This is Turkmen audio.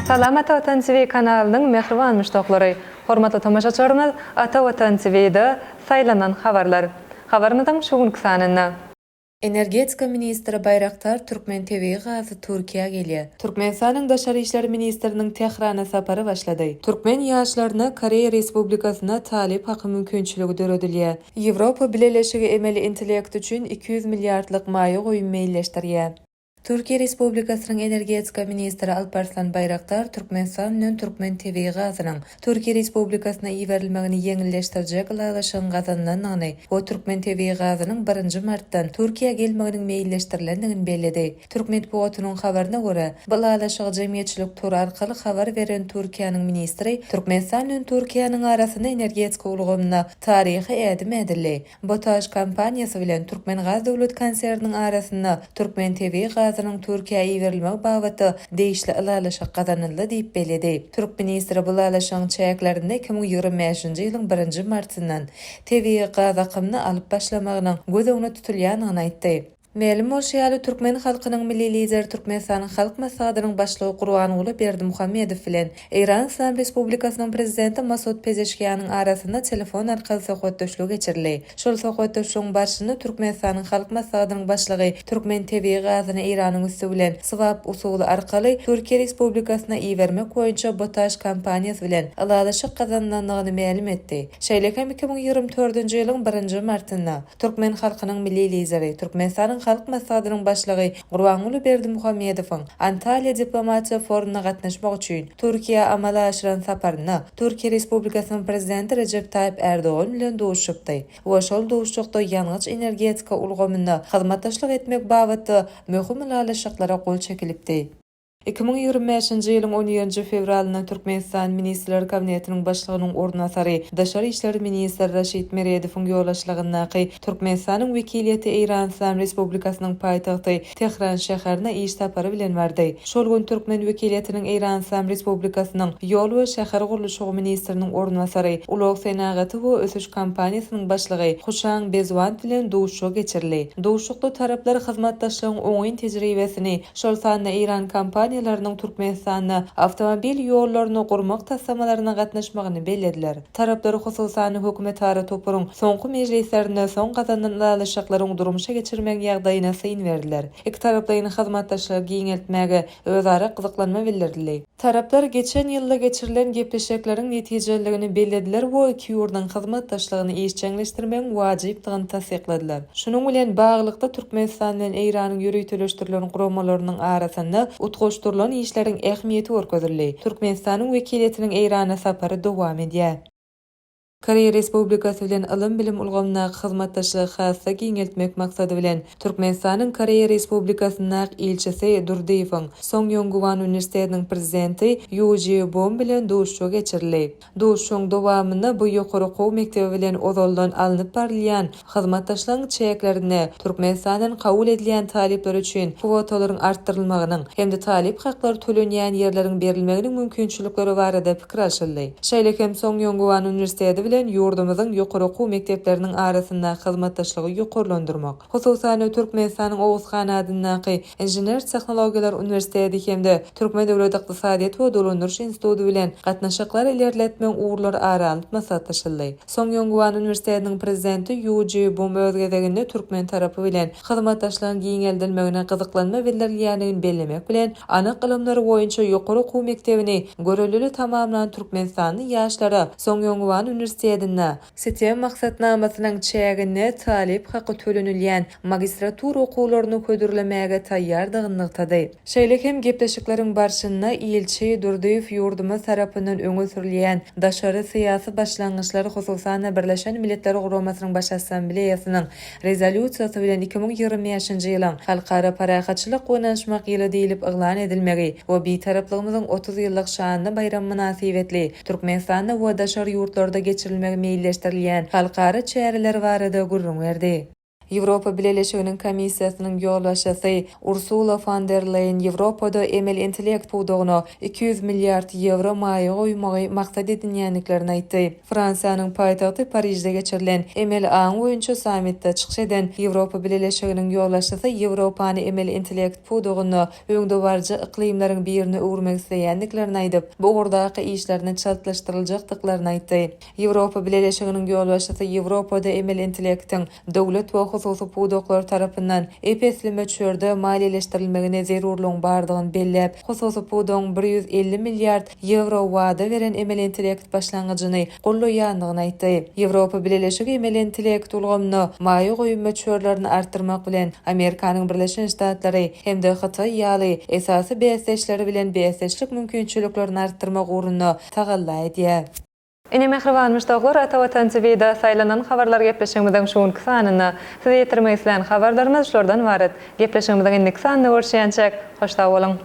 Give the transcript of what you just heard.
Salam Ata Watan TV kanalynyň mähriban muşdaklary! Hormatly tomaşaçylarymyz Ata Watan TV-de Saýlanan habarlar. Habarymyzyň şu günki sanynda. Energetika ministri Baýraktar türkmen tebigy gazy Türkiýä gelýär. Türkmenistanyň Daşary işler ministriniň Tährana sapary başlady. Türkmen ýaşlaryna Koreýa Respublikasynda talyp haky mümkinçiligi döredilýär. Ýewropa Bileleşigi emeli intellekt üçin 200 milliardlyk maýa goýum meýilleşdirýär. Türkiýe Respublikasynyň energetika ministri Alparslan Baýraktar Türkmenistan bilen türkmen tebigy gazynyň Türkiýe Respublikasyna iberilmegini ýeňilleşdirjek ylalaşygyň gazanylandygyny we türkmen tebigy gazynyň birinji martdan Türkiýä gelmeginiň meýilleşdirilendigini belledi. Türk metbugatynyň habaryna görä, bu ylalaşygy jemgyýetçilik tory arkaly habar beren Türkiýäniň ministri Türkmenistan bilen Türkiýäniň arasynda energetika ulgamynda taryhy ädim ädildi. BOTAŞ kompaniýasy bilen Türkmengaz döwlet konserniniň arasynda türkmen tebigy gazynyň Türkiýä iberilmegi babatda degişli ylalaşyk gazanyldy diýip belledi. Türk ministri bu ylalaşygyň çäklerinde 2025-nji ýylyň birinji martyndan tebigy gaz akymyny alyp başlamagynyň göz öňünde tutulýandygyny aýtdy. Mälim bolşy ýaly, türkmen halkynyň Milli Lideri Türkmenistanyň Halk Maslahatynyň Başlygy Gurbanguly Berdimuhamedow bilen Eýran Yslam Respublikasynyň Prezidenti Masud Pezeşkianyň arasynda telefon arkaly söhbetdeşligi geçirildi. Şol söhbetdeşligiň barşynda Türkmenistanyň Halk Maslahatynyň Başlygy türkmen tebigy gazyny Eýranyň üsti bilen swap usuly arkaly Türkiýe Respublikasyna ibermek boýunça BOTAŞ kompaniýasy bilen ylalaşyk gazanylandygyny mälim etdi. Şeýle hem 2024-nji ýylyň birinji martynda Türkmen halkynyň Milli Lideri, Türkmenistanyň Halk Maslahatynyň Başlygy Gurbanguly Berdimuhamedowyň Antalýa diplomatiýa forumyna gatnaşmak üçin Türkiýä amala aşyran saparynda Türkiýe Respublikasynyň Prezidenti Rejep Taýyp Ärdogan bilen duşuşypdy we şol duşuşykda ýangyç-energetika ulgamynda hyzmatdaşlyk etmek babatda möhüm ylalaşyklara gol çekilipdi. 2025-nji ýylyň on birinji fewralynda Türkmenistan Ministrler Kabinetiniň Başlygynyň orunbasary, daşary işler ministri Raşid Meredowyň ýolbaşçylygyndaky Türkmenistanyň wekiliýeti Eýran Yslam Respublikasynyň paýtagty Tähran şäherine iş sapary bilen bardy. Şol gün türkmen wekiliýetiniň Eýran Yslam Respublikasynyň Ýol we şäher gurluşygy ministriniň orunbasary, Ulag senagaty we ösüş kompaniýasynyň başlygy Huşang Bezwand bilen duşuşygy geçirildi. Duşuşykda taraplar hyzmatdaşlygyň oňyn tejribesini, şol sanda eýran kompaniýalarynyň Türkmenistanda awtomobil ýollaryny gurmak taslamalaryna gatnaşmagyny bellediler. Taraplar hususan-da hökümetara toparyň soňky mejlislerinden soň gazanylan ylalaşyklaryň durmuşa geçirmegiň ýagdaýyna syn berdiler. Ikitaraplaýyn hyzmatdaşlygy giňeltmäge özara gyzyklanma bildirildi. Taraplar geçen ýylda geçirilen gepleşekleriň netijeliligini bellediler we iki ýurduň hyzmatdaşlygyny işjeňleşdirmegiň wajypdygyny tassykladylar. Şunuň bilen baglylykda, Türkmenistan bilen Eýranyň ýöriteleşdirilen guramalarynyň arasynda utgaşdyrylan işleriň ähmiýeti görkezildi. Türkmenistanyň wekiliýetiniň Eýrana sapary dowam edýär. Koreýa Respublikasy bilen ylym-bilim ulgamyndaky hyzmatdaşlygy has-da giňeltmek maksady bilen, Türkmenistanyň Koreýa Respublikasyndaky ilçisi Durdyýewiň Songýongwan uniwersitetiniň prezidenti Ýu Ji Bom bilen duşuşygy geçirildi. Duşuşygyň dowamynda bu ýokary okuw mekdebi bilen ozaldan alnyp barylýan hyzmatdaşlygyň çäklerinde Türkmenistandan kabul edilýän talyplar üçin kwotalaryň artdyrylmagynyň hem-de talyp haklary tölenýän ýerleriň berilmeginiň mümkinçilikleri barada pikir alşyldy. Şeýle hem Songýongwan uniwersiteti bilen ýurdumyzyň ýokary okuw mekdepleriniň arasyndaky hyzmatdaşlygy ýokarlandyrmak, hususan-da, Türkmenistanyň Oguz han adyndaky Inžener-tehnologiýalar uniwersiteti hem-de Türkmen döwlet ykdysadyýet we dolandyryş instituty bilen gatnaşyklary ilerletmegiň ugurlary ara alnyp maslahatlaşyldy. Songýongwan uniwersitetiniň prezidenti Ýu Ji Bum öz gezeginde türkmen tarapy bilen hyzmatdaşlygyň giňeldilmegine gyzyklanma bildirilýändigini bellemek bilen, anyk ylymlar boýunça ýokary okuw mekdebini görellili tamamlan türkmenistanly ýaşlara Songýongwan uniwersitetinde STEM maksatnamasynyň çäginde talyp haky tölenilýän magistratura okuwlaryny hödürlemäge taýýardygyny nygtady. Şeýle hem gepleşikleriň barşynda ilçi Durdyýew ýurdumyz tarapyndan öňe sürülýän daşary syýasy başlangyçlar, hususan-da, Birleşen Milletler Guramasynyň Baş Assambleýasynyň Rezolýusiýasy bilen 2025-nji ýylyň Halkara parahatçylyk we ynanyşmak ýyly diýlip yglan edilmegi we Bitaraplygymyzyň 30 ýyllyk şanly baýramy mynasybetli Türkmenistanda we daşary ýurtlarda geçirilmegi meýilleşdirilýän halkara çäreler barada gürrüň berdi. Ýewropa Bileleşiginiň Komissiýasynyň ýolbaşçysy Ursula fon der Leýen Ýewropada emeli intellekt pudagyna 200 milliard ýewro maýa goýmagy maksat edinýändiklerini aýtdy. Fransiýanyň paýtagty Parižde geçirilen emeli aň boýunça sammitde çykyş eden Ýewropa Bileleşiginiň ýolbaşçysy Ýewropany emeli intellekt pudagynda öňdebaryjy yklymlaryň birine öwürmek isleýändiklerini aýdyp, bu ugurdaky işlerini çaltlaşdyryljakdyklaryny aýtdy. Ýewropa Bileleşiginiň ýolbaşçysy Ýewropada emeli intellektiň döwlet we hususy pudaklar tarapyndan ep-esli möçberde maliýeleşdirilmegine zerurlygyň bardygyny belläp, hususy pudagyň 150 milliard ýewro wada beren emeli intellekt başlangyjyny goldaýandygyny aýtdy. Ýewropa Bileleşigi emeli intellekt ulgamyna maýa goýum möçberlerini artdyrmak bilen, Amerikanyň Birleşen Ştatlary hem-de Hytaý ýaly esasy bäsdeşleri bilen bäsdeşlik mümkinçiliklerini artdyrmak ugrunda tagalla edýär. Ine mähriban muşdaklar Ata Watan TV-da saýlanan habarlar gepleşigimiziň şu günki sanynda size ýetirmek islän habarlarymyz şulardan ybarat. Gepleşigimiziň indiki sanynda görüşýänçäk, hoş sag boluň!